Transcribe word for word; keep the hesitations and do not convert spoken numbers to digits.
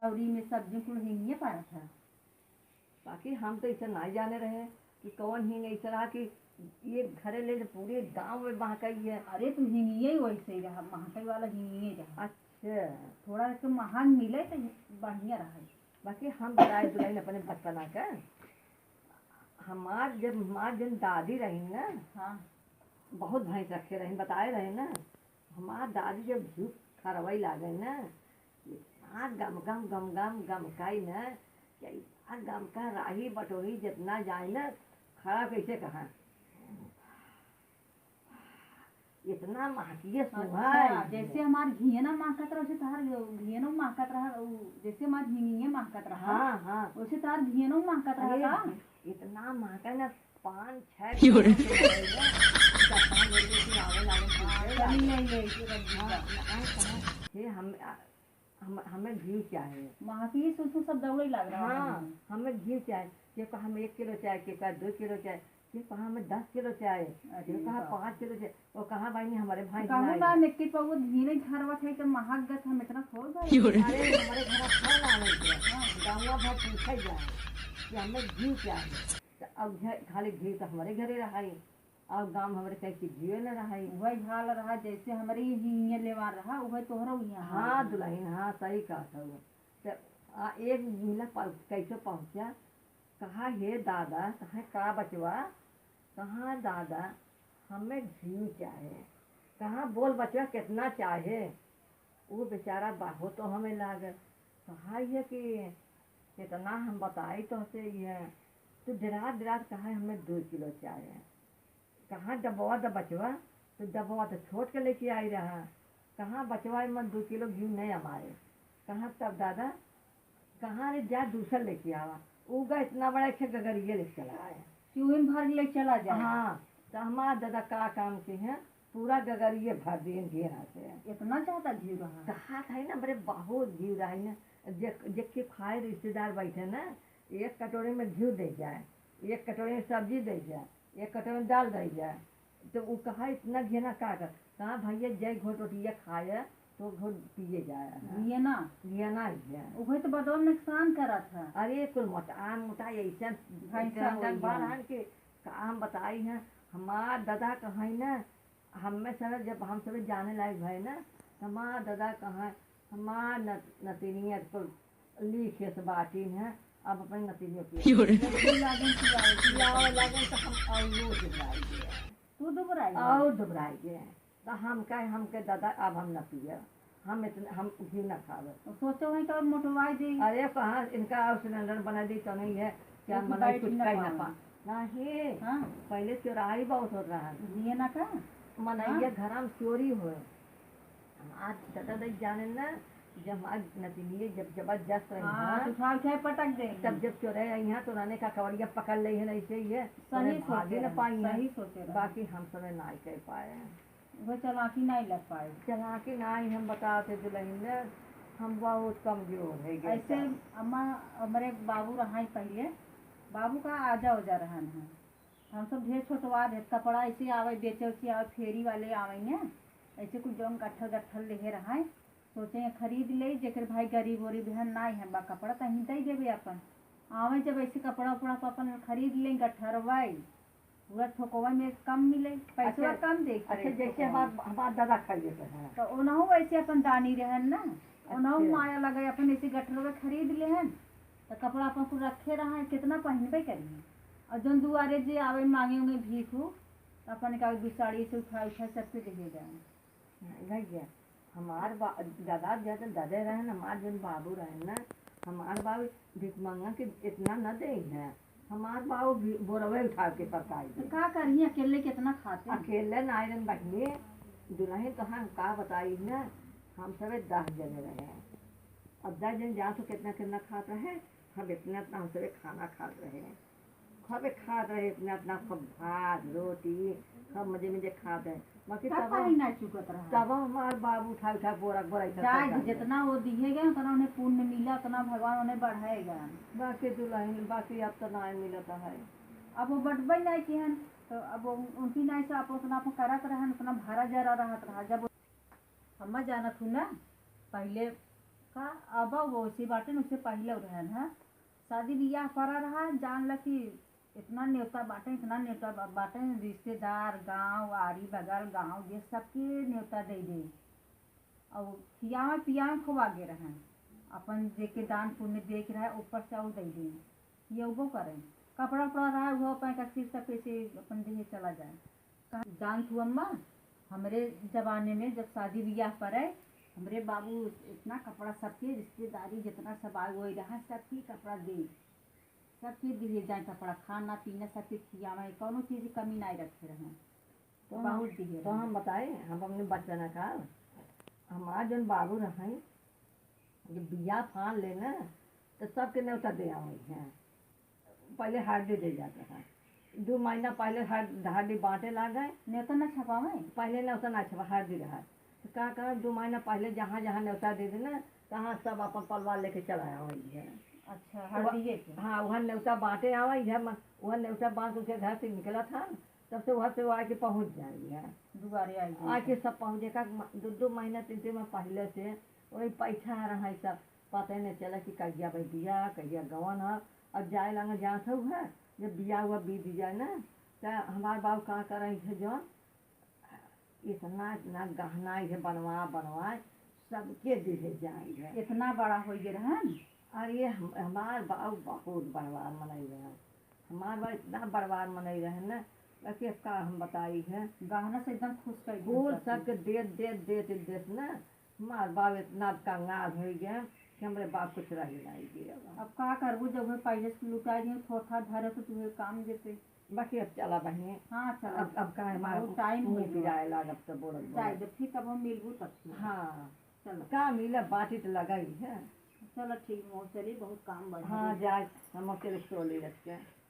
अउर ई में सब्जी कुल हिंगिए पारत है। बाकी हम तो इसे ना जाने रहे कि कौन हिंग ऐसा रहा कि एक घरे ले तो पूरे गांव में महकाई है। अरे, तो हिंगिए वैसे ही रहा, महकाई वाला हिंगिए रहा। अच्छा। थोड़ा के महंग मिले तो बढ़िया रहा। बाकी हम बताए दुल्हन अपने बचपना का, हमार जब हमार जन दादी रही ना, हाँ। बहुत भैंस रखे रही, बताए रहे ना, हमार दादी जब घी खरवई लागे ना, इतना गम गम गम गम गमकाई ना, कि इतना गमका राही बटोही जितना जाए ना, खड़ा कैसे कहा, इतना महकिए अच्छा, सुहाए। जैसे हमार घियना महकत रहा, वैसे तहार घियनो महकत रहा, उ, जैसे हमार हिंगिये महकत रहा, हाँ, हाँ। वैसे तहार घियनो महकत रहा अरे, का? इतना महका ना, पाँच छह क्यों रे? किलो के हो गए, जब पाँच बजे से आवे लागे हाँ, पीछे चली लागे। आई, आई, आई, रख दी हाँ, बा। आए कहाँ? हे हम, आ, हम, हमें घी चाहे। महकिए सुसु सब दौड़े लाग रहा हाँ, है। हमें घी चाहे। के कहा हम एक किलो चाहे, के कहा दो किलो चाहे, के कहा हमें दस किलो चाहे, अरे के कहा बाप। पाँच किलो चाहे। वो कहा भाई नहीं, हमारे भाई कहूँ ना ना आए। मिट्टी पर वो घी नहीं झरवत है तो महक गत हम इतना थोड़ भाई। क्यों रे? अरे, हमारे घर खाए ना आवे के। हाँ। गाँव भर पूछे जाए कि हमें घी चाहे। तो अब घ-, खाली घी तो हमारे घरे रहा है। और गाँव में हमरे कहीं की घियो न रहा है। वही हाल रहा, जैसे हमरे ये हिंगे लेवार रहा, वही तोहरा यहाँ हाँ, हाल। दुल्हन, हाँ, सही कहत हऊ। तो आ, एक महिला पा-, कैसे पहुँचा, कहा, "हे दादा, कहा का बचवा, कहा दादा, हमें घी चाहे, कहा बोल बचवा कितना चाहे?" वो बेचारा बहुत तो हमें लागल, कहा ये कि कितना हम बताई तो से ये, तो डरात डरात कहा हमें दो किलो चाहे। कहाँ डब्बवा द बचवा, तो डब्बवा तो छोट के लेके आई रहा। कहाँ बचवा एमन दो किलो घी नहीं अमाए। कहाँ तब दादा, कहाँ रे जा दूसर लेके आवा। उ गा इतना बड़ा एक ठे गगरिये लेके चला आया। चूहिन भर के लेके चला जाए। हाँ, तो हमार दादा का काम के हैं, पूरा गगरिये भर दिए घेरा से। इतना ज्यादा घी रहा? कहा था ना, बड़े बहुत घी रहा है ना। जे, जे के खाए रिश्तेदार बैठे ना, एक कटोरे में घी दे जाए, एक कटोरे में सब्जी दे जाए, एक कटोरे में दाल दे जाए। तो उ कहा, "इतना घियना का कर?" कहा, "भैया, जय घोट रोटिया खाए, तो घोट पिए जाए है।" घियना? घियना ही है। उहे तो बदवा नुकसान करत है। अरे, कुल मोटा, मोटा ऐसन, भैंसा ऐसन होई है। बारहन के का हम बताई है, हमार दादा कहै ना, हमें सब जब हम सब जाने लायक भए ना, तो हमार दादा कहाँ, हमार न-, नतिनिया को लीखे से बाटी है, अब अपने नतिनियों की क्यों रे? लागन पियावे, पियावे लागन तो हम और वो दुबराई गए। तू दुबराई गए? और दुबराई गए। तो हम कहे, हमके दादा अब हम न पिए, हम इतने, हम घी न खावे। तो सोचो वही तो मोटवाई दी। अरे कहाँ इनका और सिलेंडर बना दी तो नहीं है, क्या एक मनई बाइट कुछ न कही न पावे। पा। नहीं, हाँ। पहले चोराई बहुत होत रहा। दिए ना का? मनैया हाँ। घर में चोरी हो। आज दादा देख जाने ना, जब आज नतिनिये जब जबरदस्त रही हाँ, ना, तो उठा उठा पटक दे। तब जब चोरे आई हैं, तो उन्होंने का कवड़िया पकड़ ली है ना, ऐसे ही है। सही उन्हें भागे सोचे ना रहे, पाई हैं। सही सोचे रहे। बाकी हम सब नहीं कर पाए हैं। वो चालाकी नहीं लग पाए। चालाकी नहीं हम बताते दुल्हन ने, हम बहुत कमजोर है गए ऐसे सब। अम्मा, हमारे बाबू रहा है पहले, बाबू का आजा ओजा रहन है। हम सब ढेर छोटवा दे, कपड़ा ऐसे आवे, बेचे उचे आवे, फेरी वाले आवे ने, ऐसे कुछ जौन गट्ठर गट्ठर लेहे रहा है, सोचे हैं खरीद ले, जेकर भाई गरीब ओरीब है, ना है बा कपड़ा, तो ही दे देबे अपन। आवे जब ऐसे कपड़ा उपड़ा तो अपन खरीद ले, गट्ठरवाई, पूरा थोकवा में कम मिले, पैसवा अच्छा, कम दे के अच्छा, जैसे थोकवा हमार, में। हमार दादा खाइए के हैं। तो ओनहु वैसे अपन दानी रहन ना, ओनहु अच्छा। माया लगे, अपन ऐसे गट्ठरवे खरीद लेहन, तो कपड़ा अपन कुल रखे रहा है, कितना पहनबे करिए। और जौन दुआरे जे आवे मांगे उंगे भीख हो, तो अपन का दू साड़ी से उठा उठा सबके दे जाए। भैया, हमार बा-, दादा जब दादे रहन, हमार जौन बाबू रहन ना, हमार बाबू भिखमंगा के इतना न दे है। हमार बाबू भी बोरवे उठा के परकाई तो दे। का करिए, अकेले कितना खाते हैं? अकेले ना रहन बहिनी, दुल्हन तो हम का बताई ना, हम सबे दस जने रहे। अब दस जने जान तो कितना कितना खात रहे, हम इतना इतना हम सबे खाना खात रहे। खूबे खात रहे, इतना, इतना खूब भात, रोटी, खूब मजे, मजे खात रहे। बाकी तब तब काहे ना चुकत रहा? तब हमार बाबू उठा, उठा बोरा, बोरा इधर जाए उधर जी, डाल दे। जितना वो दिए गए, उतना उन्हें पुण्य मिला, उतना भगवान उन्हें बढ़ाए गए। बाकी दुल्हन, बाकी अब तो ना मिलत है। अब वो बटबे नहीं किहन, तो अब वो उनकी नहीं से आप उतना आप करत रहन, उतना भरा जरा रहत रहा। जब हम्मा जानत हूँ ना, पहले का अब वो से बाटे न, उसे पहिले रहन है, शादी बियाह पड़ा रहा, जान ल कि इतना नेवता बाटे, इतना नेवता बा-, बाटे, रिश्तेदार, गाँव, आरी बगल, गाँव, देश, सबके नेवता दे दे। और खियावे पियावे खूब आगे रहन, अपन जेके दान पुण्य देख रहे, ऊपर से और दे दे, खियौबो करें। कपड़ा उपड़ा रहा, वो अपन का सिर सफे से अपन देहे चला जाए। कहा, जानत हूँ अम्मा, हमरे जमाने में जब शादी बियाह पड़े, हमरे बाबू इतना कपड़ा, सबके रिश्तेदारी जितना सब आए हुए रहा, सबके कपड़ा दे, सबके दिए जाए कपड़ा, खाना पीना सबके खियावे, कौनो चीज की कमी नहीं रखे रहे। तो हम, बहुत दिए तो रहे। हम बताए, हम अपने बचपना का, हमार जौन बाबू रहे, जब बियाह फान ले ना, तो सबके नेवता दे आवे हैं। पहले हरदी दे जात रहा, दो महीना पहले हर हरदी बांटे लागे। नेवता ना छपावे? पहले नेवता ना छपा, हरदी रहा। तो का करब, दो महीना पहले जहाँ जहाँ नेवता दे देना, तहाँ सब अपन परिवार लेके चला आवे है। अच्छा, वह-, हरदिये के? हाँ, वहाँ नेवता बांटे आवे है, म-, वहाँ नेवता बांट उनके घर से निकला था, तब से वहाँ से वो आके पहुँच जाए है। दुआरे आई जाए। आके सब पहुँचे का म-, दो, दो महीना, तीन, तीन महीना पहले से वही पैसा रहा है सब, पता ही नहीं चला कि कहिया भाई बियाह, कहिया गवन है। अब जाए लागे जात हऊ है, जब बियाह हुआ बीत जाए ना, तो हमार बाबू का करे है जो इतना, इतना गहना ये बनवा, बनवा सबके दिहे जाए है। इतना बड़ा हो गए रहन? अरे हम, हमार बाबू बहुत बड़वार मनई रहन, हमार बाबू इतना बड़वार मनई रहन ना, कि अब का हम बताई है। गहना से एकदम खुश कर दिया कुल सबके। सबके देत, देत, देत, देत ना, हमार बाप इतना कंगाल हो गया कि हमरे बाप कुछ रह नहीं गया। अब का करबू, जब वो पहले से लुटाई दिए, थोड़ा धरे तो तुम्हें काम देते। बाकी अब चला बहिनी। हाँ, चला। अब, अब का हमारा बहुत टाइम मुंह हो गया। पिराए लागब तो बोलत, जाए बोलत। जब फिर कब हम मिलबू तब फिर। हाँ। चलो। का मिला, बाटी तो लगाई है। चलो ठीक, मोर चली, बहुत काम बढ़ हाँ, गया। जाए, हम अकेले सो ले रख के।